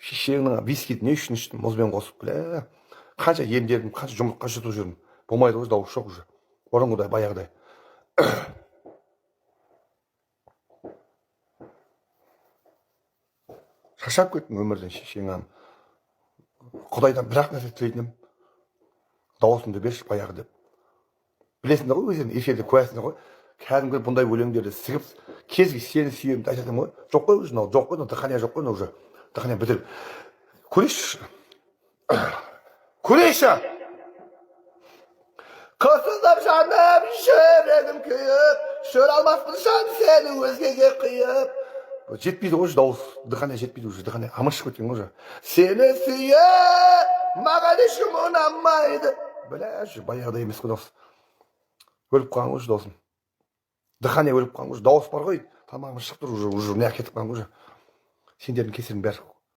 Шешеңнің вискиді не үшін іштім мұзбен қосып, бля? Қанша емделдім, қанша жұмыртқа жұтып жүрмін, болмайды ғой, дауыс жоқ уже бұрынғыдай, баяғыдай. Шаршап кеттім өмірден, шешең. Құдайдан бір ақ нәрсе тілейтінім: дауысымды берші баяғы деп. Білесіңдер ғой, өздерің эфирде куәсіңдер ғой. Кәдімгі бұндай өлеңдерді сігіп, кез сені сүйемін деп айтатын ғой. Жоқ қой уже мынау, жоқ қой мынау, дыхание жоқ қой мынау уже, дыхание бітіріп көрейікші, көрейікші. Қысылып жаным, жүрегім күйіп, жүре алмаспын, жан, сені өзгеге қиып. Жетпейді ғой уже дауыс, дыхание жетпейді уже, дыхание амыршып кеткен ғой уже. Сені сүйіп, маған ешкім ұнамайды, бля, уже баяғыдай емес қой дауыс. Өліп қалған ғой уже даусым, дыхание өліп қалған ғой уже. Дауыс бар ғой, тамағым шығып тұр уже, уже мына кетіп қалған ғой уже. Сендердің кесірің бәрі.